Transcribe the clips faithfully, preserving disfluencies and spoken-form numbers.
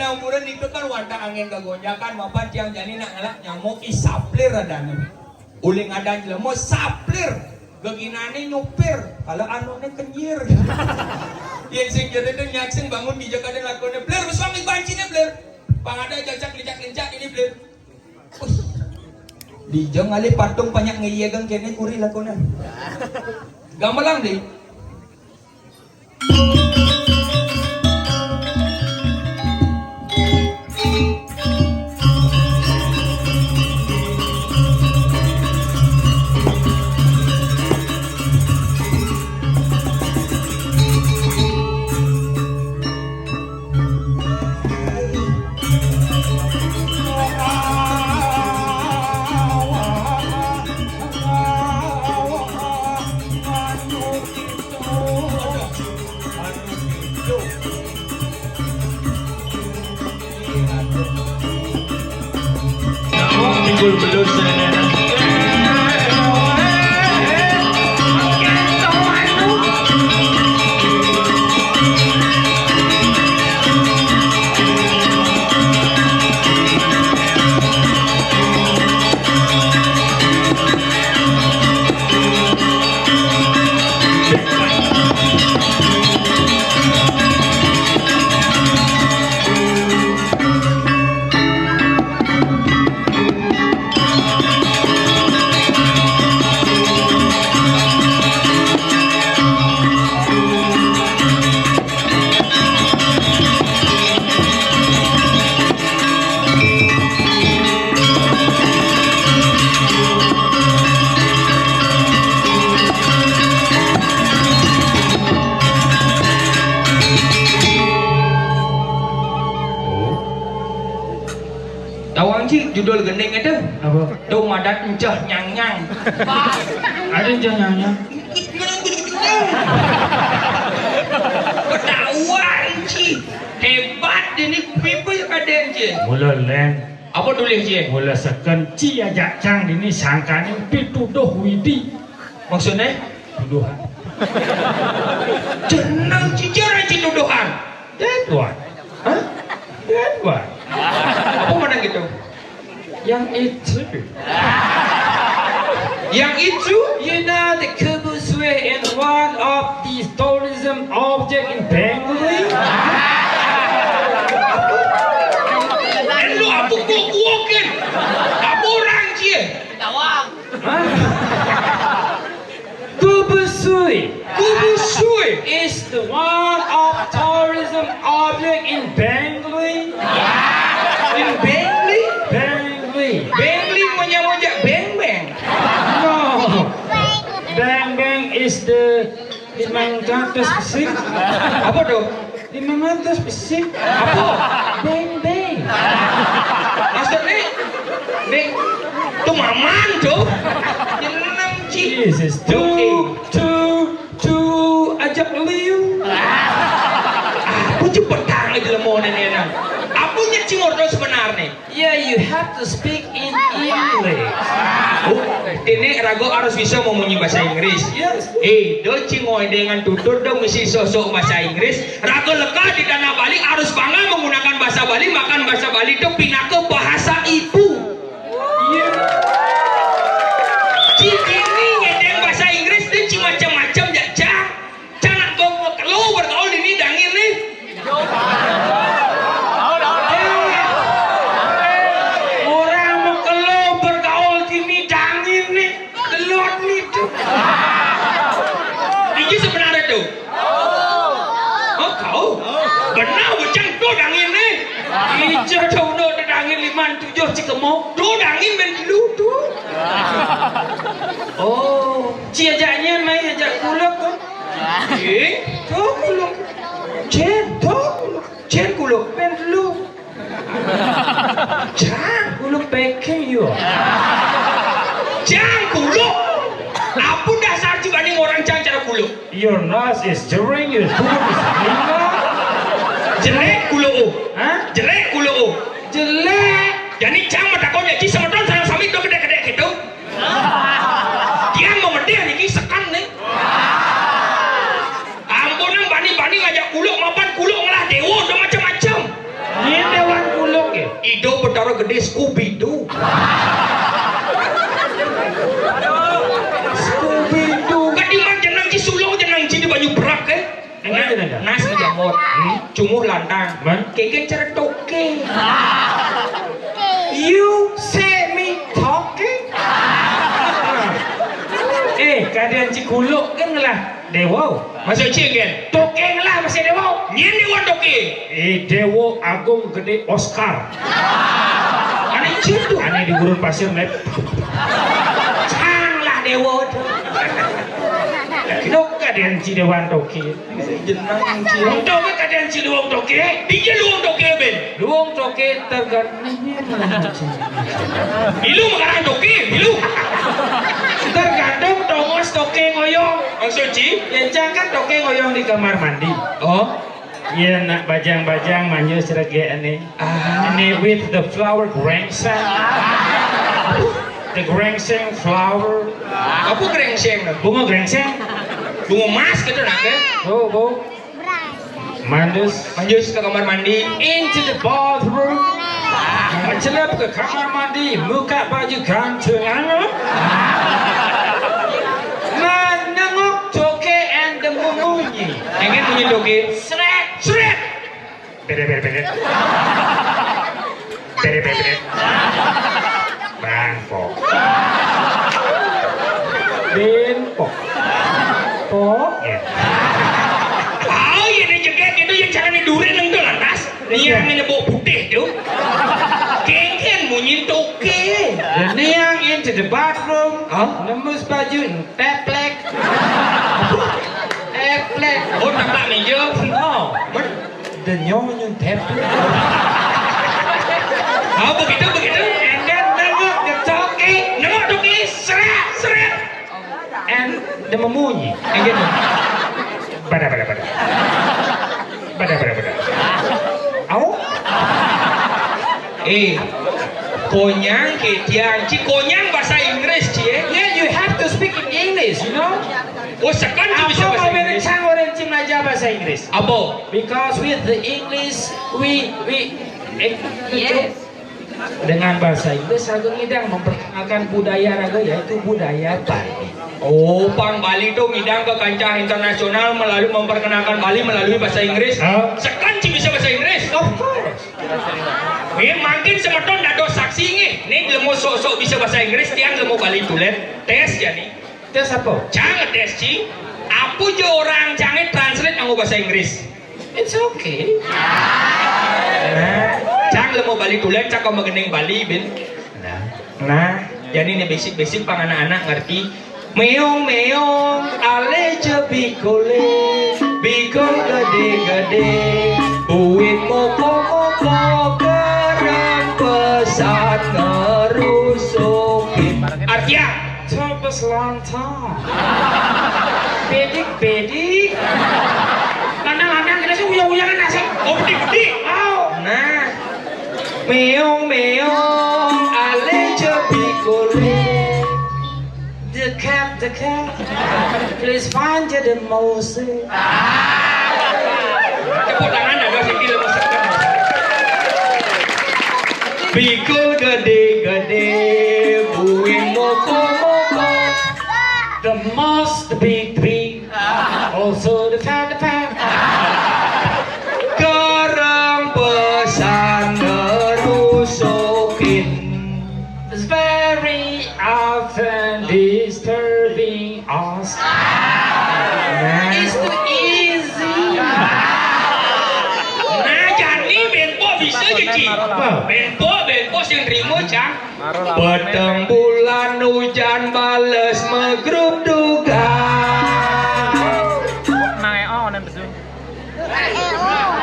Ampura niku kan wadah angin gegonjakan, mapan tiang jani nak ngalap nyamuk, ih, saplir adané. Uli ngadan jelema saplir, geginané nyupir, kalau anuné kenyir. Yén sing jero itu nyak sing bangun dija kadén lakoné, "Blir, suami banciné, Blir." Pang ada cacak licak-licak ini, Blir. Us. Dija ngalih patung panjak ngéyégang kéné kuring lakoné. Gamelan, Dik. Tawang ci judul gending itu? Apa? Tuh madat enceh nyang-nyang. Ada enceh nyang-nyang? Ketahuan ci. Hebat ini pipa yang ada ci. Mula lén. Apa tulis ci? Mula seken ci ajak cang dini sangkané pituduh Widi. Maksudnya? Tuduhan. Jeneng ci, jeneng ci tuduhan. That one. Hah? That one. Apa mana gitu? Yang itu. Yang itu? You know the Kubusui in one of the tourism object in Bangalore? Lu apa gua gua kan? Apa orang cie? Tawang. Hah? Kubusui. Kubusui is the one of tourism object in Bangli. In Bangli? Bangli. Bangli punya mojak beng-beng. No. Beng-beng is the limang ratus besik. Apa tuh? Limang ratus besik. Apa? Beng-beng. Maksudnya? Beng. Tuh maman tuh. Jeneng ci. Jesus. Tuh, tuh, tuh, ajak liu. Aku cepet tangan aja lemonan ya, nang. Apa nya cingor tuh sebenarnya? Yeah, you have to speak in English. Oh, ini rago harus bisa memunyi bahasa Inggris. Yes. Eh, do cingoi dengan tutur do mesti sosok bahasa Inggris. Rago leka di tanah Bali harus bangga menggunakan bahasa Bali, makan bahasa Bali itu pinaka bahasa ibu. Iya. Ci ini ngedeng bahasa Inggris dia ci macam-macam jajang. Cang nak kau mau kelo bergaul ini dangin nih. Orang mau kelo bergaul ini dangin nih. Keluar nih tuh. Iki sebenarnya tuh. Oh, kau? Benar, bujang tuh dangin nih. Ija tuh udah dangin lima tujuh cikemo. Tuh dangin main dulu tuh. Oh, ci ajaknya main ajak kuluk tuh. Eh? Tuh kuluk. Cen, tuh kuluk. Cen kuluk. Main dulu. Cang, kuluk packing yo. Cang kuluk. Apa dasar ci banding orang cang cara kuluk? Your nose is jerring, your foot is lima. Jelek kuluk. Hah? Jelek kuluk. Jelek. Jadi cang matakon ya ci semeton sareng sami do kedek-kedek gitu. Tiang memedih niki sekan nih. Ampunang bani-bani ngajak kuluk mapan kuluk ngelah dewa do macam-macam. Ini Nas, nas jamot. Hmm? Cumuh lantang. Man? Kéngkén cara toké. You say me toké? Eh, kadén ci kuluk kan ngelah déwa. Maksud ci kan? Toké ngelah masih déwa. Nyén déwa toké. Eh, Déwa Agung Gedé Oscar. Ané ci to. Ané di gurun pasir, Lép. Cang lah déwa to. Nok kadén ci déwa toké. Jeneng ci. Untung kadén ci luung toké. Dija luung toké, Bén? Luung toké tergantung. Milu makarang toké, milu. Tergantung tongos toké ngoyong. Maksud ci? Yén cang kan toké ngoyong di kamar mandi. Oh. Yén nak bajang-bajang manjus regé ané. Ah. Ané with the flower gréngséng. The gréngséng flower. Apa gréngséng? Bunga gréngséng. Bunga mas gitu nak, eh? Oh, bu. Manjus. Manjus ke kamar mandi. Into the bathroom. Mencelep ke kamar mandi, buka baju gantungan. Menengok toké and the memunyi. Engkén munyi toké. Srét, srét. Bérét, bérét, bérét. Bérét, bérét, bérét. Bangkok. Bén, pok. Pok. Ya. Oh, iya, né jegég itu yang caranya duren itu lantas. Iya. Yang ini bau putih tuh. Kéngkén munyi toké. Then yang into the bathroom. Hah? Nembus baju, teplek. Teplek. Oh, teplek meja. No. Bener. The nyong nyun teplek. Oh, begitu, begitu. And then nengok the toké. Nengok toké, seret, seret. And the memunyi. And then, pada, pada, pada. Pada, pada, pada. Au? Eh, konyang ke tiang. Ci konyang bahasa Inggris, ci, eh? Yeah, you have to speak in English, you know? Oh, sekarang ci bisa bahasa Inggris. Apa cang orang ci belajar bahasa Inggris? Apa? Because with the English, we, we, eh, Yes. Dengan bahasa Inggris, raga ngidang memperkenalkan budaya raga, yaitu budaya Bali. Oh, pang Bali tuh ngidang ke kancah internasional melalui memperkenalkan Bali melalui bahasa Inggris. Hah? Sekan ci bisa bahasa Inggris. Of course. Nggih, mangkin semeton dados saksi nggih. Nih, lemu sok-sok bisa bahasa Inggris, tiang lemu Bali tulen. Tes ya nih. Tes apa? Cang ngetes, ci. Apa ja orang cangé translate nganggo bahasa Inggris? It's okay. Nah, cang lemu Bali tulen, cang kok magending Bali, Bin. Nah, nah, jani né basic-basic pang anak-anak ngerti. Méong-méong, alé ja bikulé, bikul gedé-gedé, buin moko-moko, kerempes nerusukin. Artinya, Tempes lantar. Bedik-bedik. Lanang-lanang kena sih uyang-uyangan nasib. Oh, bedik-bedik. Oh. Nah. Meong-meong, ale jepi kulit. Dekat-dekat. Please find the mouse. Tepuk tangan ada sing film. Bikul gedé-gedé, buin moko-moko. The most, the big, the big. Also the fat, the fat. Kerempes nerusukin. It's very often disturbing us. Nah. It's too easy. Nah, jani Benpo bisa ja, ci. Apa? Benpo, Benpo sing trima, Cang. Peteng bulan ujan bales megrubdugan. Nang E O nen besu.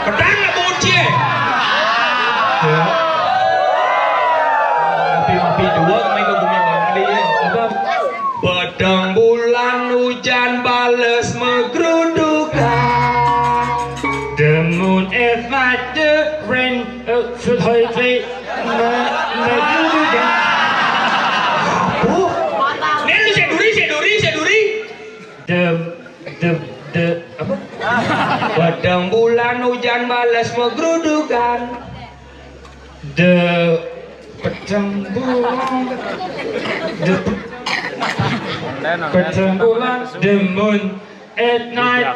Petang apa uji? Ya. Ngopi-ngopi dua, kemarin ke Gunung Bangli, ya. Apa? Peteng bulan ujan bales megrubdugan. The moon is like the rain, uh, should I say, me-, megrubdugan. Apa? Nen lu seduri, seduri, seduri. The, the, the, apa? Peteng bulan ujan bales megrubdugan. The peteng bulan, the peteng bulan, the moon, At night,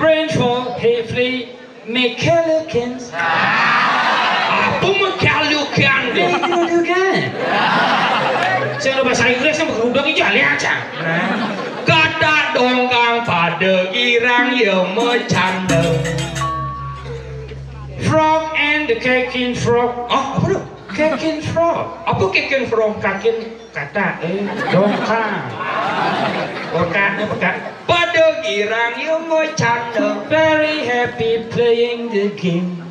rainfall heavily, McKellickens. Apa McKellickens tu? Itu juga. Saya bahasa Inggris kan bergeruduk itu alih aja. Kata dongkang pada girang ya macanda. Frog and the Kakin Frog. Ah, apa tu? Kakin Frog. Apa Kakin Frog? Kakin kata, eh, dongkang. Dongkang, apa kak? Pada girang ya macanda. Very happy playing the game.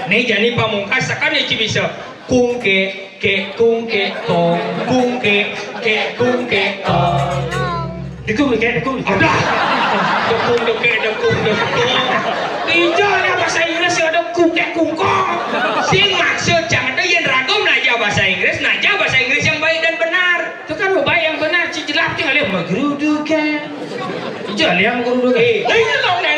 Ni jadi pamungkas, sekarang ni bisa. Kungke, ke, kungke, tong, kungke, ke, kungke, tong. Dekung, ke, dekung. Ada. Dekung, deke, dekung, dekung. Ija ada bahasa Inggris ada kungke, kungkong. Sing maksud jangan ada yang ragam naja bahasa Inggris, naja bahasa Inggris yang baik dan benar. Itu kan baik yang benar, cijelap tinggal dia menggerudukan. Ija yang menggerudukan. Eh, eh,